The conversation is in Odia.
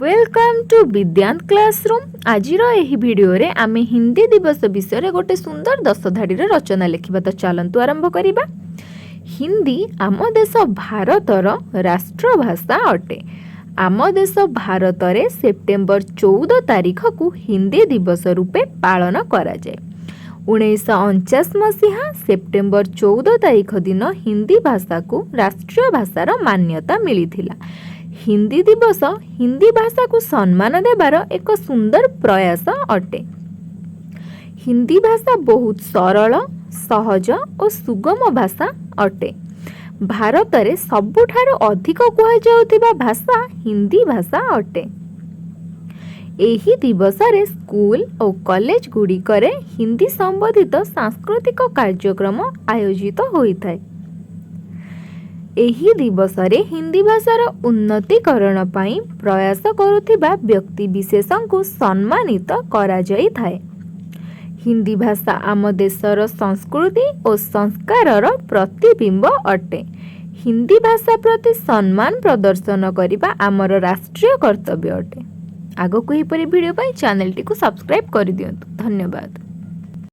Welcome to Vidyant Classroom. ଆଜିର ଏହି ଭିଡ଼ିଓରେ ଆମେ ହିନ୍ଦୀ ଦିବସ ବିଷୟରେ ଗୋଟେ ସୁନ୍ଦର 10 ଧାଡ଼ିର ରଚନା ଲେଖିବା। ତ ଚାଲନ୍ତୁ ଆରମ୍ଭ କରିବା। ହିନ୍ଦୀ ଆମ ଦେଶ ଭାରତର ରାଷ୍ଟ୍ରଭାଷା ଅଟେ। ଆମ ଦେଶ ଭାରତରେ ସେପ୍ଟେମ୍ବର 14 ତାରିଖକୁ ହିନ୍ଦୀ ଦିବସ ରୂପେ ପାଳନ କରାଯାଏ। 1949 ମସିହା ସେପ୍ଟେମ୍ବର 14 ତାରିଖ ଦିନ ହିନ୍ଦୀ ଭାଷାକୁ ରାଷ୍ଟ୍ରୀୟ ଭାଷାର ମାନ୍ୟତା ମିଳିଥିଲା। ହିନ୍ଦୀ ଦିବସ ହିନ୍ଦୀ ଭାଷାକୁ ସମ୍ମାନ ଦେବାର ଏକ ସୁନ୍ଦର ପ୍ରୟାସ ଅଟେ। ହିନ୍ଦୀ ଭାଷା ବହୁତ ସରଳ, ସହଜ ଓ ସୁଗମ ଭାଷା ଅଟେ। ଭାରତରେ ସବୁଠାରୁ ଅଧିକ କୁହାଯାଉଥିବା ଭାଷା ହିନ୍ଦୀ ଭାଷା ଅଟେ। ଏହି ଦିବସରେ ସ୍କୁଲ ଓ କଲେଜ ଗୁଡ଼ିକରେ ହିନ୍ଦୀ ସମ୍ବନ୍ଧିତ ସାଂସ୍କୃତିକ କାର୍ଯ୍ୟକ୍ରମ ଆୟୋଜିତ ହୋଇଥାଏ। ଏହି ଦିବସରେ ହିନ୍ଦୀ ଭାଷାର ଉନ୍ନତିକରଣ ପାଇଁ ପ୍ରୟାସ କରୁଥିବା ବ୍ୟକ୍ତିବିଶେଷଙ୍କୁ ସମ୍ମାନିତ କରାଯାଇଥାଏ। ହିନ୍ଦୀ ଭାଷା ଆମ ଦେଶର ସଂସ୍କୃତି ଓ ସଂସ୍କାରର ପ୍ରତିବିମ୍ବ ଅଟେ। ହିନ୍ଦୀ ଭାଷା ପ୍ରତି ସମ୍ମାନ ପ୍ରଦର୍ଶନ କରିବା ଆମର ରାଷ୍ଟ୍ରୀୟ କର୍ତ୍ତବ୍ୟ ଅଟେ। ଆଗକୁ ଏହିପରି ଭିଡ଼ିଓ ପାଇଁ ଚ୍ୟାନେଲଟିକୁ ସବସ୍କ୍ରାଇବ୍ କରିଦିଅନ୍ତୁ। ଧନ୍ୟବାଦ।